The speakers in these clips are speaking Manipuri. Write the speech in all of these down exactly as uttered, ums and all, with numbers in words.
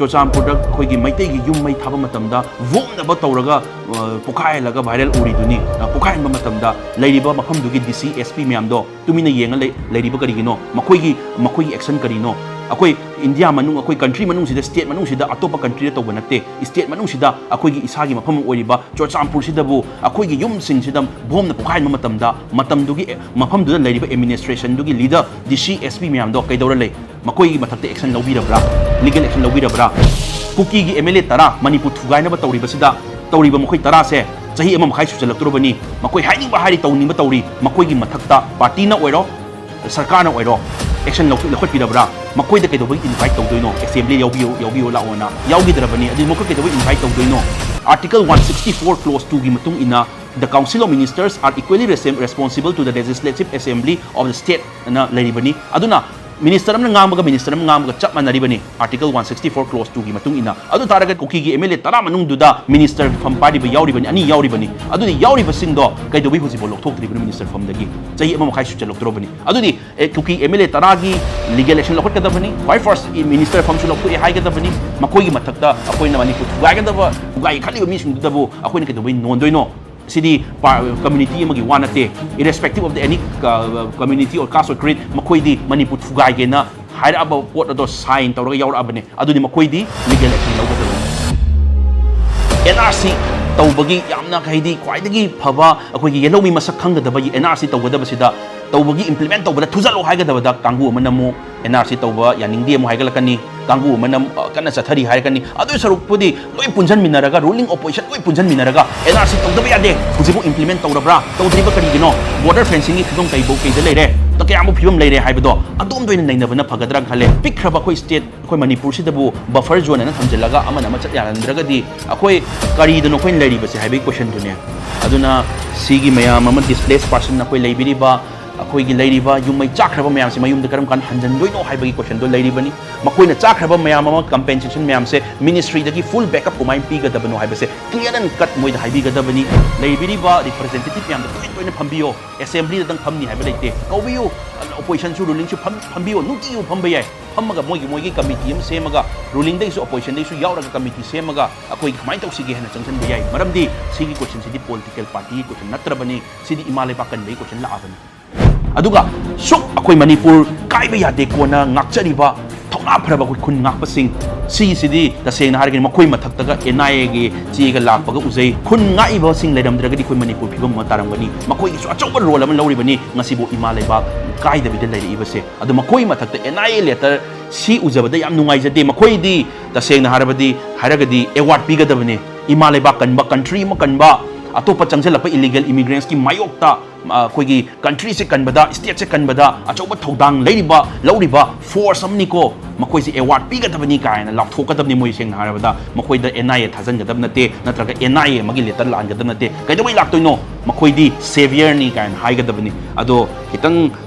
ꯆꯨꯔꯆꯥꯟꯄꯨꯔꯗ ꯑꯩꯈꯣꯏꯒꯤ ꯃꯩꯇꯩꯒꯤ ꯌꯨꯝ ꯃꯩ ꯊꯥꯕ ꯃꯇꯝꯗ ꯚꯣꯝꯅꯕ ꯇꯧꯔꯒ, ꯑ, ꯄꯣꯈꯥꯏꯍꯜꯂꯒ viral ꯎꯔꯤꯗꯨꯅꯤ꯫ ꯑ, ꯄꯣꯈꯥꯏꯍꯟꯕ ꯃꯇꯝꯗ ꯂꯩꯔꯤꯕ ꯃꯐꯝꯗꯨꯒꯤ D C, S P ꯃꯌꯥꯝꯗꯣ ꯇꯨꯃꯤꯟꯅ ꯌꯦꯡꯉ ꯂꯩ-, ꯂꯩꯔꯤꯕ ꯀꯔꯤꯒꯤꯅꯣ? ꯃꯈꯣꯏꯒꯤ, ꯃꯈꯣꯏꯒꯤ action ꯀꯔꯤꯅꯣ? ꯑꯩꯈꯣꯏ India ꯃꯅꯨꯡ, ꯑꯩꯈꯣꯏ country ꯃꯅꯨꯡꯁꯤꯗ, state ꯃꯅꯨꯡꯁꯤꯗ, ꯑꯇꯣꯞꯄ countryꯗ ꯇꯧꯕ ꯅꯠꯇꯦ꯫ State ꯃꯅꯨꯡꯁꯤꯗ ꯑꯩꯈꯣꯏꯒꯤ ꯏꯁꯥꯒꯤ ꯃꯐꯝ ꯑꯃ ꯑꯣꯏꯔꯤꯕ ꯆꯨꯔꯆꯥꯟꯄꯨꯔꯁꯤꯗꯕꯨ ꯑꯩꯈꯣꯏꯒꯤ ꯌꯨꯝꯁꯤꯡꯁꯤꯗ ꯚꯣꯝꯅ ꯄꯣꯈꯥꯏꯍꯟꯕ ꯃꯇꯝꯗ, ꯃꯇꯝꯗꯨꯒꯤ, ꯑꯦ, ꯃꯐꯝꯗꯨꯗ ꯂꯩꯔꯤꯕ administrationꯗꯨꯒꯤ leader, D C, S P ꯃꯌꯥꯝꯗꯣ ꯀꯩꯗꯧꯔ ꯂꯩ? ꯃꯈꯣꯏꯒꯤ ꯃꯊꯛꯇ action ꯂꯧꯕꯤꯔꯕ꯭ꯔꯥ? Legal action ꯂꯧꯕꯤꯔꯕ꯭ꯔꯥ? ꯀꯨꯀꯤꯒꯤ M L A ꯇꯔꯥ ꯃꯅꯤꯄꯨꯔ ꯊꯨꯒꯥꯏꯅꯕ ꯇꯧꯔꯤꯕꯁꯤꯗ, ꯇꯧꯔꯤꯕ ꯃꯈꯣꯏ ꯇꯔꯥꯁꯦ ꯆꯍꯤ ꯑꯃ ꯃꯈꯥꯏ ꯁꯨꯖꯜꯂꯛꯇꯣꯔꯕꯅꯤ꯫ ꯃꯈꯣꯏ ꯍꯥꯏꯅꯤꯡꯕ ꯍꯥꯏꯔꯤ, ꯇꯧꯅꯤꯡꯕ ꯇꯧꯔꯤ꯫ ꯃꯈꯣꯏꯒꯤ ꯃꯊꯛꯇ partyꯅ ꯑꯣꯏꯔꯣ, ꯁꯔꯀꯥꯔꯅ ꯑꯣꯏꯔꯣ, action ꯂꯧꯈꯠ-, ꯂꯧꯈꯠꯄꯤꯔꯕ꯭ꯔꯥ? ꯃꯈꯣꯏꯗ ꯀꯩꯗꯧꯕꯒꯤ invite ꯇꯧꯗꯣꯏꯅꯣ? Assembly ꯌꯥꯎꯕꯤꯌꯨ, ꯌꯥꯎꯕꯤꯌꯨ ꯂꯥꯛꯑꯣꯅ꯫ ꯌꯥꯎꯈꯤꯗ꯭ꯔꯕꯅꯤ꯫ ꯑꯗꯨꯗꯤ ꯃꯈꯣꯏ ꯀꯩꯗꯧꯕꯒꯤ invite ꯇꯧꯗꯣꯏꯅꯣ? Article one sixty four clause two ꯒꯤ ꯃꯇꯨꯡ ꯏꯟꯅ, "The Council of Ministers are equally res-, responsible to the Legislative Assembly of the state" ꯑꯅ ꯂꯩꯔꯤꯕꯅꯤ꯫ ꯑꯗꯨꯅ minister ꯑꯃꯅ ꯉꯥꯡꯕꯒ minister ꯑꯃ ꯉꯥꯡꯕꯒ ꯆꯞ ꯃꯥꯟꯅꯔꯤꯕꯅꯤ, Article one sixty four clause two ꯒꯤ ꯃꯇꯨꯡ ꯏꯟꯅ꯫ ꯑꯗꯨ ꯇꯥꯔꯒꯗꯤ ꯀꯨꯀꯤꯒꯤ M L A ꯇꯔꯥ ꯃꯅꯨꯡꯗꯨꯗ minister ꯐꯝ ꯄꯥꯏꯔꯤꯕ ꯌꯥꯎꯔꯤꯕꯅꯤ, ꯑꯅꯤ ꯌꯥꯎꯔꯤꯕꯅꯤ꯫ ꯑꯗꯨꯗꯤ ꯌꯥꯎꯔꯤꯕꯁꯤꯡꯗꯣ ꯀꯩꯗꯧꯕꯩ ꯍꯧꯖꯤꯛꯐꯥꯎ ꯂꯧꯊꯣꯛꯇ꯭ꯔꯤꯕꯅꯣ minister ꯐꯝꯗꯒꯤ? ꯆꯍꯤ ꯑꯃ ꯃꯈꯥꯏ ꯁꯨꯖꯜꯂꯛꯇ꯭ꯔꯕꯅꯤ꯫ ꯑꯗꯨꯗꯤ, ꯑꯦ, ꯀꯨꯀꯤ M L A ꯇꯔꯥꯒꯤ legal action ꯂꯧꯈꯠꯀꯗꯕꯅꯤ꯫ ꯈ꯭ꯋꯥꯏ first minister ꯐꯝꯁꯨ ꯂꯧꯊꯣꯛꯑꯦ ꯍꯥꯏꯒꯗꯕꯅꯤ꯫ ꯃꯈꯣꯏꯒꯤ ꯃꯊꯛꯇ ꯑꯩꯈꯣꯏꯅ ꯃꯅꯤꯄꯨꯔ ꯊꯨꯒꯥꯏꯒꯗꯕ, ꯊꯨꯒꯥꯏꯒꯦ ꯈꯜꯂꯤꯕ ꯃꯤꯁꯤꯡꯗꯨꯗꯕꯨ ꯑꯩꯈꯣꯏꯅ ꯀꯩꯗꯧꯕꯩ ꯅꯣꯟꯗꯣꯏꯅꯣ? ꯁꯤꯗꯤ ꯄꯥ-, community ꯑꯃꯒꯤ ꯋꯥ ꯅꯠꯇꯦ꯫ Irrespective of the any, ꯑ, community or caste or creed, ꯃꯈꯣꯏꯗꯤ ꯃꯅꯤꯄꯨꯔ ꯊꯨꯒꯥꯏꯒꯦꯅ ꯍꯥꯏꯔꯛꯑꯕ ꯄꯣꯠ ꯑꯗꯣ sign ꯇꯧꯔꯒ ꯌꯥꯎꯔꯛꯑꯕꯅꯦ꯫ ꯑꯗꯨꯗꯤ ꯃꯈꯣꯏꯗꯤ legal action ꯂꯧꯒꯗꯕꯅꯤ꯫ N R C ꯇꯧꯕꯒꯤ ꯌꯥꯝꯅ, ꯍꯥꯏꯗꯤ, ꯈ꯭ꯋꯥꯏꯗꯒꯤ ꯐꯕ, ꯑꯩꯈꯣꯏꯒꯤ ꯌꯦꯜꯍꯧꯃꯤ ꯃꯁꯛ ꯈꯪꯒꯗꯕ N R C ꯇꯧꯒꯗꯕꯁꯤꯗ, ꯇꯧꯕꯒꯤ implement ꯇꯧꯕꯗ ꯊꯨꯖꯜꯂꯣ ꯍꯥꯏꯒꯗꯕꯗ ꯀꯥꯡꯕꯨ ꯑꯃꯅ ꯑꯃꯨꯛ N R C ꯇꯧꯕ ꯌꯥꯅꯤꯡꯗꯦ ꯑꯃꯨꯛ ꯍꯥꯏꯒꯠꯂꯛꯀꯅꯤ, ꯀꯥꯡꯕꯨ ꯑꯃꯅ, ꯑ, ꯀꯟꯅ ꯆꯠꯊꯔꯤ ꯍꯥꯏꯔꯛꯀꯅꯤ꯫ ꯑꯗꯨꯏ ꯁꯔꯨꯛꯄꯨꯗꯤ ꯂꯣꯏ ꯄꯨꯟꯁꯤꯟꯃꯤꯟꯅꯔꯒ, ruling opposition ꯂꯣꯏ ꯄꯨꯟꯁꯤꯟꯃꯤꯟꯅꯔꯒ N R C ꯇꯧꯗꯕ ꯌꯥꯗꯦ, ꯍꯧꯖꯤꯛꯐꯥꯎ implement ꯇꯧꯔꯕ꯭ꯔꯥ, ꯇꯧꯗ꯭ꯔꯤꯕ ꯀꯔꯤꯒꯤꯅꯣ, border fencingꯒꯤ ꯐꯤꯕꯝ ꯀꯩꯕꯧ ꯀꯩꯗ ꯂꯩꯔꯦ, ꯀꯌꯥꯃꯨꯛ ꯐꯤꯕꯝ ꯂꯩꯔꯦ ꯍꯥꯏꯕꯗꯣ ꯑꯗꯣꯝꯗ ꯑꯣꯏꯅ ꯅꯩꯅꯕꯅ ꯐꯒꯗ꯭ꯔꯥ ꯈꯜꯂꯦ꯫ ꯄꯤꯛꯈ꯭ꯔꯕ ꯑꯩꯈꯣꯏ state, ꯑꯩꯈꯣꯏ ꯃꯅꯤꯄꯨꯔꯁꯤꯗꯕꯨ buffer zone ꯑꯅ ꯊꯝꯖꯤꯜꯂꯒ ꯑꯃꯅ ꯑꯃ ꯆꯠ ꯌꯥꯍꯟꯗ꯭ꯔꯒꯗꯤ ꯑꯩꯈꯣꯏ ꯀꯔꯤꯗꯅꯣ ꯑꯩꯈꯣꯏꯅ ꯂꯩꯔꯤꯕꯁꯦ ꯍꯥꯏꯕꯒꯤ questionꯗꯨꯅꯦ꯫ ꯑꯗꯨꯅ ꯁꯤꯒꯤ ꯃꯌꯥꯝ ꯑꯃ, displaced person ꯑꯩꯈꯣꯏ ꯂꯩꯕꯤꯔꯤꯕ, ꯑꯩꯈꯣꯏꯒꯤ ꯂꯩꯔꯤꯕ ꯌꯨꯝꯃꯩ ꯆꯥꯛꯈ꯭ꯔꯕ ꯃꯌꯥꯝꯁꯦ ꯃꯌꯨꯝꯗ ꯀꯔꯝ ꯀꯥꯟꯗ ꯍꯟꯖꯤꯟꯗꯣꯏꯅꯣ ꯍꯥꯏꯕꯒꯤ ꯀꯣꯏꯁꯟꯗꯣ ꯂꯩꯔꯤꯕꯅꯤ꯫ ꯃꯈꯣꯏꯅ ꯆꯥꯛꯈ꯭ꯔꯕ ꯃꯌꯥꯝ ꯑꯃ ꯀꯝꯄꯦꯟꯁꯦꯁꯟ ꯃꯌꯥꯝꯁꯦ ꯃꯤꯅꯤꯁꯇ꯭ꯔꯤꯗꯒꯤ ꯐꯨꯜ ꯕꯦꯛꯑꯞ ꯀꯃꯥꯏꯅ ꯄꯤꯒꯗꯕꯅꯣ ꯍꯥꯏꯕꯁꯦ ꯀ꯭ꯂꯤꯌꯥꯔ ꯑꯦꯟ ꯀꯠ ꯃꯣꯏꯗ ꯍꯥꯏꯕꯤꯒꯗꯕꯅꯤ꯫ ꯂꯩꯕꯤꯔꯤꯕ ꯔꯤꯄ꯭ꯔꯖꯦꯟꯇꯦꯇꯤꯚ ꯃꯌꯥꯝꯗ ꯇꯣꯏꯅ ꯇꯣꯏꯅ ꯐꯝꯕꯤꯌꯣ꯫ ꯑꯦꯁꯦꯝꯕ꯭ꯂꯤꯗꯇꯪ ꯐꯝꯅꯤ ꯍꯥꯏꯕ ꯂꯩꯇꯦ꯫ ꯀꯧꯕꯤꯌꯨ, ꯑꯣꯄꯣꯖꯤꯁꯟꯁꯨ ꯔꯨꯂꯤꯡꯁꯨ ꯐꯝ ꯐꯝꯕꯤꯌꯣ, ꯅꯨꯡꯇꯤꯒꯤ ꯐꯝꯕ ꯌꯥꯏ꯫ ꯐꯝꯃꯒ ꯃꯣꯏꯒꯤ ꯃꯣꯏꯒꯤ ꯀꯃꯤꯇꯤ ꯑꯃ ꯁꯦꯝꯃꯒ ꯔꯨꯂꯤꯡꯗꯒꯤꯁꯨ ꯑꯣꯄꯣꯖꯤꯁꯟꯗꯒꯤꯁꯨ ꯌꯥꯎꯔꯒ ꯀꯃꯤꯇꯤ ꯁꯦꯝꯃꯒ ꯑꯩꯈꯣꯏ ꯀꯃꯥꯏꯅ ꯇꯧꯁꯤꯒꯦ ꯍꯥꯏꯅ ꯆꯪꯁꯤꯟꯕ ꯌꯥꯏ꯫ ꯃꯔꯝꯗꯤ ꯁꯤꯒꯤ ꯀꯣꯏꯁꯟꯁꯤꯗꯤ ꯄꯣꯂꯤꯇꯤꯀꯦꯜ ꯄꯥꯔꯇꯤꯒꯤ ꯀꯣꯏꯁꯟ ꯅꯠꯇ꯭ꯔꯕꯅꯤ꯫ ꯁꯤꯗꯤ ꯏꯃꯥ ꯂꯩꯕꯥꯛ ꯀꯟꯕꯒꯤ ꯀꯣꯏꯁꯟ ꯂꯥꯛꯑꯕꯅꯤ꯫ ꯑꯗꯨꯒ ꯁꯨꯛ ꯑꯩꯈꯣꯏ ꯃꯅꯤꯄꯨꯔ ꯀꯥꯏꯕ ꯌꯥꯗꯦ ꯀꯣꯟꯅ ꯉꯥꯛꯆꯔꯤꯕ ꯊꯧꯅꯥ ꯐꯔꯕ ꯑꯩꯈꯣꯏ ꯈꯨꯟ ꯉꯥꯛꯄꯁꯤꯡ ꯁꯤꯁꯤꯗꯤ ꯇꯁꯦꯡꯅ ꯍꯥꯏꯔꯒꯗꯤ ꯃꯈꯣꯏ ꯃꯊꯛꯇꯒ ꯑꯦꯟ ꯑꯥꯏ ꯑꯦꯒꯤ ꯆꯦꯒ ꯂꯥꯛꯄꯒ ꯎꯖꯩ꯫ ꯈꯨꯟ ꯉꯥꯛꯏꯕꯁꯤꯡ ꯂꯩꯔꯝꯗ꯭ꯔꯒꯗꯤ ꯑꯩꯈꯣꯏ ꯃꯅꯤꯄꯨꯔ ꯐꯤꯕꯝ ꯑꯃ ꯇꯥꯔꯝꯒꯅꯤ꯫ ꯃꯈꯣꯏꯒꯤꯁꯨ ꯑꯆꯧꯕ ꯔꯣꯜ ꯑꯃ ꯂꯧꯔꯤꯕꯅꯤ ꯉꯁꯤꯕꯨ ꯏꯃꯥ ꯂꯩꯕꯥꯛ ꯀꯥꯏꯗꯕꯤꯗ ꯂꯩꯔꯛꯏꯕꯁꯦ꯫ ꯑꯗꯣ ꯃꯈꯣꯏ ꯃꯊꯛꯇ ꯑꯦꯟ ꯑꯥꯏ ꯑꯦ ꯂꯦꯇꯔ ꯁꯤ ꯎꯖꯕꯗ ꯌꯥꯝ ꯅꯨꯡꯉꯥꯏꯖꯗꯦ꯫ ꯃꯈꯣꯏꯗꯤ ꯇꯁꯦꯡꯅ ꯍꯥꯏꯔꯕꯗꯤ ꯍꯥꯏꯔꯒꯗꯤ ꯑꯦꯋꯥꯔꯗ ꯄꯤꯒꯗꯕꯅꯤ꯫ ꯏꯃꯥ ꯂꯩꯕꯥꯛ ꯀꯟꯕ, ꯀꯟꯇ꯭ꯔꯤ ꯑꯃ ꯀꯟꯕ, ꯑꯇꯣꯞꯄ ꯆꯪꯁꯤꯜꯂꯛꯄ ꯏꯂꯤꯒꯦꯜ ꯏꯃꯤꯒ꯭ꯔꯦꯟꯁꯀꯤ ꯃꯥꯌꯣꯛꯇ ꯑ, ꯑꯩꯈꯣꯏꯒꯤ ꯀꯟꯇ꯭ꯔꯤꯁꯦ ꯀꯟꯕꯗ, ꯁ꯭ꯇꯦꯠꯁꯦ ꯀꯟꯕꯗ ꯑꯆꯧꯕ ꯊꯧꯗꯥꯡ ꯂꯩꯔꯤꯕ, ꯂꯧꯔꯤꯕ ꯐꯣꯔꯁ ꯑꯃꯅꯤꯀꯣ꯫ ꯃꯈꯣꯏꯁꯦ ꯑꯦꯋꯥꯔꯗ ꯄꯤꯒꯗꯕꯅꯤ ꯀꯥꯏꯅ ꯂꯥꯎꯊꯣꯛꯀꯗꯕꯅꯤ꯫ ꯃꯣꯏ ꯁꯦꯡꯅ ꯍꯥꯏꯔꯕꯗ ꯃꯈꯣꯏꯗ ꯑꯦꯟ ꯑꯥꯏ ꯑꯦ ꯊꯥꯖꯤꯟꯒꯗꯕ ꯅꯠꯇꯦ, ꯅꯠꯇ꯭ꯔꯒ ꯑꯦꯟ ꯑꯥꯏ ꯑꯦ ꯑꯃꯒꯤ ꯂꯦꯇꯔ ꯂꯥꯛꯍꯟꯒꯗꯕ ꯅꯠꯇꯦ꯫ ꯀꯩꯗꯧꯕꯩ ꯂꯥꯛꯇꯣꯏꯅꯣ? ꯃꯈꯣꯏꯗꯤ ꯁꯦꯚꯤꯌꯔꯅꯤ ꯀꯥꯏꯅ ꯍꯥꯏꯒꯗꯕꯅꯤ꯫ ꯑꯗꯣ ꯈꯤꯇꯪ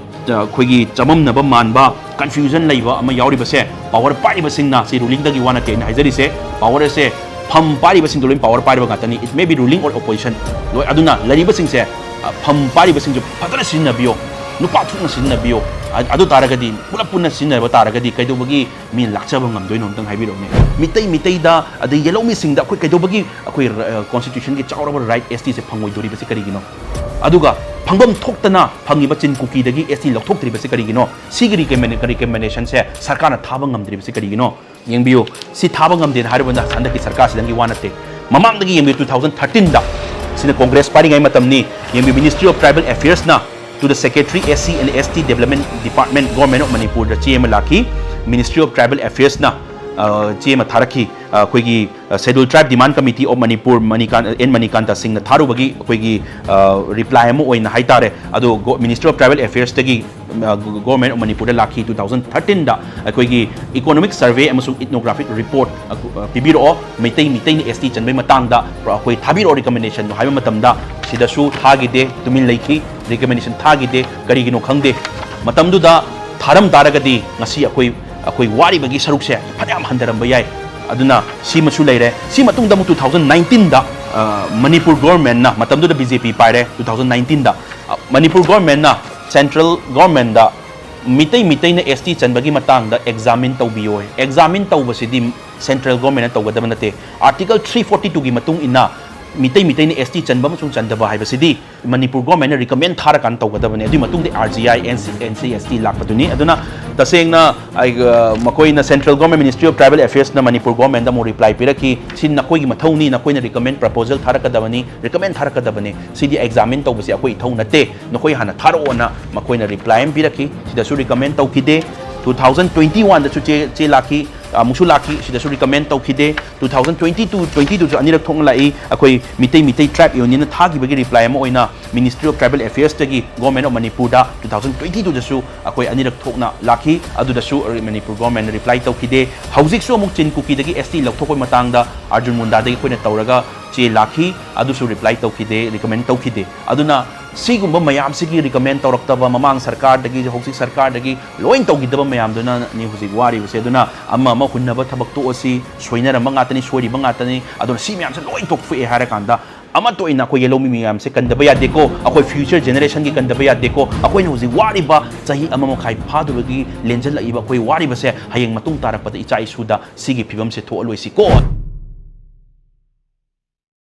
ꯑ, ꯑꯩꯈꯣꯏꯒꯤ ꯆꯃꯝꯅꯕ ꯃꯥꯟꯕ, ꯀꯟꯐ꯭ꯌꯨꯖꯟ ꯂꯩꯕ ꯑꯃ ꯌꯥꯎꯔꯤꯕꯁꯦ ꯄꯥꯋꯔ ꯄꯥꯏꯔꯤꯕꯁꯤꯡꯅ, ꯁꯤ ꯔꯨꯂꯤꯡꯗꯒꯤ ꯋꯥ ꯅꯠꯇꯦ ꯑꯩꯅ ꯍꯥꯏꯖꯔꯤꯁꯦ, ꯄꯥꯋꯔ ꯑꯁꯦ ꯐꯝ ꯄꯥꯏꯔꯤꯕꯁꯤꯡꯗꯣ ꯂꯣꯏ ꯄꯥꯋꯔ ꯄꯥꯏꯔꯤꯕ ꯉꯥꯛꯇꯅꯤ꯫ It may be ruling or opposition꯫ ꯂꯣꯏ, ꯑꯗꯨꯅ ꯂꯩꯔꯤꯕꯁꯤꯡꯁꯦ, ꯑ, ꯐꯝ ꯄꯥꯏꯔꯤꯕꯁꯤꯡꯁꯨ ꯐꯖꯅ ꯁꯤꯖꯤꯟꯅꯕꯤꯌꯣ, ꯅꯨꯄꯥ ꯊꯣꯛꯅ ꯁꯤꯖꯤꯟꯅꯕꯤꯌꯣ꯫ ꯑ-, ꯑꯗꯨ ꯇꯥꯔꯒꯗꯤ, ꯄꯨꯂꯞ ꯄꯨꯟꯅ ꯁꯤꯖꯤꯟꯅꯕ ꯇꯥꯔꯒꯗꯤ ꯀꯩꯗꯧꯕꯒꯤ ꯃꯤ ꯂꯥꯛꯆꯕ ꯉꯝꯗꯣꯏꯅꯣ? ꯑꯝꯇꯪ ꯍꯥꯏꯕꯤꯔꯛꯎꯅꯦ꯫ ꯃꯤꯇꯩ ꯃꯤꯇꯩꯗ, ꯑꯗꯩ ꯌꯦꯂꯧꯃꯤꯁꯤꯡꯗ ꯑꯩꯈꯣꯏ ꯀꯩꯗꯧꯕꯒꯤ ꯑꯩꯈꯣꯏ, ꯑ, ꯀꯣꯟꯁꯇꯤꯇ꯭ꯌꯨꯁꯟꯒꯤ ꯆꯥꯎꯔꯕ ꯔꯥꯏꯠ ꯑꯦꯁ ꯇꯤꯁꯦ ꯐꯪꯉꯣꯏꯗꯣꯔꯤꯕꯁꯦ ꯀꯔꯤꯒꯤꯅꯣ? ꯑꯗꯨꯒ ꯐꯪꯐꯝ ꯊꯣꯛꯇꯅ ꯐꯪꯉꯤꯕ ꯆꯤꯟ ꯀꯨꯀꯤꯗꯒꯤ ꯑꯦꯁ ꯇꯤ ꯂꯧꯊꯣꯛꯇ꯭ꯔꯤꯕꯁꯦ ꯀꯔꯤꯒꯤꯅꯣ? ꯁꯤꯒꯤ ꯔꯤꯀꯃꯦꯟ-, ꯔꯤꯀꯃꯦꯟꯗꯦꯁꯟꯁꯦ ꯁꯔꯀꯥꯔꯅ ꯊꯥꯕ ꯉꯝꯗ꯭ꯔꯤꯕꯁꯦ ꯀꯔꯤꯒꯤꯅꯣ? ꯌꯦꯡꯕꯤꯌꯨ, ꯁꯤ ꯊꯥꯕ ꯉꯝꯗꯦꯅ ꯍꯥꯏꯔꯨꯕꯅ ꯍꯟꯗꯛꯀꯤ ꯁꯔꯀꯥꯔꯁꯤꯗꯪꯒꯤ ꯋꯥ ꯅꯠꯇꯦ꯫ ꯃꯃꯥꯡꯗꯒꯤ ꯌꯦꯡꯕꯤꯌꯨ, ꯇꯨ ꯊꯥꯎꯖꯟ ꯊꯥꯔꯇꯤꯟꯗ, ꯁꯤꯅ ꯀꯣꯡꯒ꯭ꯔꯦꯁ ꯄꯥꯏꯔꯤꯉꯩ ꯃꯇꯝꯅꯤ, ꯌꯦꯡꯕꯤꯌꯨ, Ministry of Tribal Affairsꯅ to the Secretary S C and S T Development Department, Government of Manipurꯗ ꯆꯦ ꯑꯃ ꯂꯥꯛꯈꯤ꯫ Ministry of Tribal Affairsꯅ, ꯑ, ꯆꯦ ꯑꯃ ꯊꯥꯔꯛꯈꯤ, ꯑ, ꯑꯩꯈꯣꯏꯒꯤ, ꯑ, Scheduled Tribe Demand Committee of Manipur, ꯃꯅꯤꯀꯥꯟ-, ꯑꯦꯟ ꯃꯅꯤꯀꯥꯟꯇ ꯁꯤꯡꯅ ꯊꯥꯔꯨꯕꯒꯤ ꯑꯩꯈꯣꯏꯒꯤ, ꯑ, ꯔꯤꯄ꯭ꯂꯥꯏ ꯑꯃ ꯑꯣꯏꯅ ꯍꯥꯏꯇꯥꯔꯦ꯫ ꯑꯗꯣ ꯒꯣ-, Ministry of Tribal Affairsꯇꯒꯤ, ꯑ, ꯒꯣ-, Government of Manipurꯗ ꯂꯥꯛꯈꯤ꯫ ꯇꯨ ꯊꯥꯎꯖꯟ ꯊꯥꯔꯇꯤꯟꯗ ꯑꯩꯈꯣꯏꯒꯤ Economic Survey ꯑꯃꯁꯨꯡ Ethnographic Report, ꯑ, ꯑ, ꯄꯤꯕꯤꯔꯛꯑꯣ, ꯃꯩꯇꯩ, ꯃꯤꯇꯩꯅ ꯑꯦꯁ ꯇꯤ ꯆꯟꯕꯒꯤ ꯃꯇꯥꯡꯗ ꯑꯩꯈꯣꯏ ꯊꯥꯕꯤꯔꯛꯑꯣ recommendationꯗꯣ ꯍꯥꯏꯕ ꯃꯇꯝꯗ ꯁꯤꯗꯁꯨ ꯊꯥꯈꯤꯗꯦ, ꯇꯨꯃꯤꯟ ꯂꯩꯈꯤ꯫ ꯔꯤꯀꯃꯦꯟꯗꯦꯁꯟ ꯊꯥꯈꯤꯗꯦ꯫ ꯀꯔꯤꯒꯤꯅꯣ ꯈꯪꯗꯦ꯫ ꯃꯇꯝꯗꯨꯗ ꯊꯥꯔꯝ ꯇꯥꯔꯒꯗꯤ ꯉꯁꯤ ꯑꯩꯈꯣꯏ ꯑꯩꯈꯣꯏ ꯋꯥꯔꯤꯕꯒꯤ ꯁꯔꯨꯛꯁꯦ ꯐꯅꯌꯥꯝ ꯍꯟꯊꯔꯝꯕ ꯌꯥꯏ꯫ ꯑꯗꯨꯅ ꯁꯤꯃꯁꯨ ꯂꯩꯔꯦ꯫ ꯁꯤ ꯃꯇꯨꯡꯗ ꯑꯃꯨꯛ two thousand nineteenꯗ ꯃꯅꯤꯄꯨꯔ ꯒꯣꯔꯃꯦꯟꯅ, ꯃꯇꯝꯗꯨꯗ ꯕꯤ ꯖꯦ ꯄꯤ ꯄꯥꯏꯔꯦ, two thousand nineteenꯗ ꯃꯅꯤꯄꯨꯔ ꯒꯣꯔꯃꯦꯟꯅ ꯁꯦꯟꯇ꯭ꯔꯦꯜ ꯒꯣꯔꯃꯦꯟꯗ ꯃꯤꯇꯩ ꯃꯤꯇꯩꯅ ꯑꯦꯁ ꯇꯤ ꯆꯟꯕꯒꯤ ꯃꯇꯥꯡꯗ ꯑꯦꯛꯖꯥꯃꯤꯟ ꯇꯧꯕꯤꯌꯣ꯫ ꯑꯦꯛꯖꯥꯃꯤꯟ ꯇꯧꯕꯁꯤꯗꯤ ꯁꯦꯟꯇ꯭ꯔꯦꯜ ꯒꯣꯔꯃꯦꯟꯅ ꯇꯧꯒꯗꯕ ꯅꯠꯇꯦ꯫ ꯑꯥꯔꯇꯤꯀꯜ three forty twoꯒꯤ ꯃꯇꯨꯡ ꯏꯟꯅ ꯃꯤꯇꯩ ꯃꯤꯇꯩꯅ ꯑꯦꯁ ꯇꯤ ꯆꯟꯕ ꯑꯃꯁꯨꯡ ꯆꯟꯗꯕ ꯍꯥꯏꯕꯁꯤꯗꯤ ꯃꯅꯤꯄꯨꯔ ꯒꯣꯔꯃꯦꯟꯅ ꯔꯤꯀꯃꯦꯟ ꯊꯥꯔꯀꯥꯟꯗ ꯇꯧꯒꯗꯕꯅꯤ꯫ ꯑꯗꯨꯒꯤ ꯃꯇꯨꯡꯗ R G I, N C, N C S T ꯂꯥꯛꯄꯗꯨꯅꯤ꯫ ꯑꯗꯨꯅ ꯇꯁꯦꯡꯅ ꯑꯩ, ꯑ, ꯃꯈꯣꯏꯅ Central Government Ministry of Tribal Affairsꯅ Manipur ꯒꯣꯔꯃꯦꯟꯗ ꯑꯃꯨꯛ ꯔꯤꯄ꯭ꯂꯥꯏ ꯄꯤꯔꯛꯈꯤ, "ꯁꯤ ꯅꯈꯣꯏꯒꯤ ꯃꯊꯧꯅꯤ, ꯅꯈꯣꯏꯅ ꯔꯤꯀꯃꯦꯟ ꯄ꯭ꯔꯄꯣꯖꯦꯜ ꯊꯥꯔꯛꯀꯗꯕꯅꯤ, ꯔꯤꯀꯃꯦꯟ ꯊꯥꯔꯛꯀꯗꯕꯅꯤ, ꯁꯤꯗꯤ ꯑꯦꯛꯖꯥꯃꯤꯟ ꯇꯧꯕꯁꯤ ꯑꯩꯈꯣꯏ ꯏꯊꯧ ꯅꯠꯇꯦ, ꯅꯈꯣꯏ ꯍꯥꯟꯅ ꯊꯥꯔꯛꯑꯣꯅ" ꯃꯈꯣꯏꯅ ꯔꯤꯄ꯭ꯂꯥꯏ ꯑꯃ ꯄꯤꯔꯛꯈꯤ꯫ ꯁꯤꯗꯁꯨ ꯔꯤꯀꯃꯦꯟ ꯇꯧꯈꯤꯗꯦ꯫ Two thousand twenty oneꯗꯁꯨ ꯆꯦ, ꯆꯦ ꯂꯥꯛꯈꯤ, ꯑꯃꯨꯛꯁꯨ ꯂꯥꯛꯈꯤ, ꯁꯤꯗꯁꯨ ꯔꯤꯀꯃꯦꯟ ꯇꯧꯈꯤꯗꯦ꯫ Two thousand twenty two, twenty twoꯁꯨ ꯑꯅꯤꯔꯛ ꯊꯣꯛꯅ ꯂꯥꯛꯏ꯫ ꯑꯩꯈꯣꯏ ꯃꯤꯇꯩ, ꯃꯤꯇꯩ Tribe Unionꯅ ꯊꯥꯈꯤꯕꯒꯤ ꯔꯤꯄ꯭ꯂꯥꯏ ꯑꯃ ꯑꯣꯏꯅ Ministry of Tribal Affairsꯇꯒꯤ Government of Manipurꯗ two thousand twenty twoꯗꯁꯨ ꯑꯩꯈꯣꯏ ꯑꯅꯤꯔꯛ ꯊꯣꯛꯅ ꯂꯥꯛꯈꯤ꯫ ꯑꯗꯨꯗꯁꯨ ꯃꯅꯤꯄꯨꯔ ꯒꯣꯔꯃꯦꯟꯅ ꯔꯤꯄ꯭ꯂꯥꯏ ꯇꯧꯈꯤꯗꯦ꯫ ꯍꯧꯖꯤꯛꯁꯨ ꯑꯃꯨꯛ ꯆꯤꯟ ꯀꯨꯀꯤꯗꯒꯤ ꯑꯦꯁ ꯇꯤ ꯂꯧꯊꯣꯛꯄꯒꯤ ꯃꯇꯥꯡꯗ ꯑꯥꯔꯖꯨꯟ ꯃꯨꯟꯗꯥꯗꯒꯤ ꯑꯩꯈꯣꯏꯅ ꯇꯧꯔꯒ ꯆꯦ ꯂꯥꯛꯈꯤ, ꯑꯗꯨꯁꯨ ꯔꯤꯄ꯭ꯂꯥꯏ ꯇꯧꯈꯤꯗꯦ, ꯔꯤꯀꯃꯦꯟ ꯇꯧꯈꯤꯗꯦ꯫ ꯑꯗꯨꯅ ꯁꯤꯒꯨꯝꯕ ꯃꯌꯥꯝꯁꯤꯒꯤ ꯔꯤꯀꯃꯦꯟ ꯇꯧꯔꯛꯇꯕ, ꯃꯃꯥꯡ ꯁꯔꯀꯥꯔꯗꯒꯤ, ꯍꯧꯖꯤꯛ ꯁꯔꯀꯥꯔꯗꯒꯤ ꯂꯣꯏ ꯇꯧꯈꯤꯗꯕ ꯃꯌꯥꯝꯗꯨꯅꯅꯤ ꯍꯧꯖꯤꯛ ꯋꯥꯔꯤꯕꯁꯦ꯫ ꯑꯗꯨꯅ ꯑꯃ ꯑꯃ ꯍꯨꯟꯅꯕ ꯊꯕꯛ ꯇꯣꯛꯑꯁꯤ, ꯁꯣꯏꯅꯔꯝꯕ ꯉꯥꯛꯇꯅꯤ, ꯁꯣꯏꯔꯤꯕ ꯉꯥꯛꯇꯅꯤ꯫ ꯑꯗꯨꯅ ꯁꯤ ꯃꯌꯥꯝꯁꯦ ꯂꯣꯏ ꯇꯣꯛꯊꯣꯛꯑꯦ ꯍꯥꯏꯔꯀꯥꯟꯗ ꯑꯃꯠꯇ ꯑꯣꯏꯅ ꯑꯩꯈꯣꯏ ꯌꯦꯜꯍꯧꯃꯤ ꯃꯌꯥꯝꯁꯦ ꯀꯟꯗꯕ ꯌꯥꯗꯦꯀꯣ, ꯑꯩꯈꯣꯏ future generationꯒꯤ ꯀꯟꯗꯕ ꯌꯥꯗꯦꯀꯣ꯫ ꯑꯩꯈꯣꯏꯅ ꯍꯧꯖꯤꯛ ꯋꯥꯔꯤꯕ ꯆꯍꯤ ꯑꯃ ꯃꯈꯥꯏ ꯐꯥꯗꯕꯒꯤ ꯂꯦꯟꯖꯜꯂꯛꯏꯕ ꯑꯩꯈꯣꯏ ꯋꯥꯔꯤꯕꯁꯦ ꯍꯌꯦꯡ ꯃꯇꯨꯡ ꯇꯥꯔꯛꯄꯗ ꯏꯆꯥ ꯏꯁꯨꯗ ꯁꯤꯒꯤ ꯐꯤꯕꯝꯁꯦ ꯊꯣꯛꯍꯜꯂꯣꯏꯁꯤꯀꯣ꯫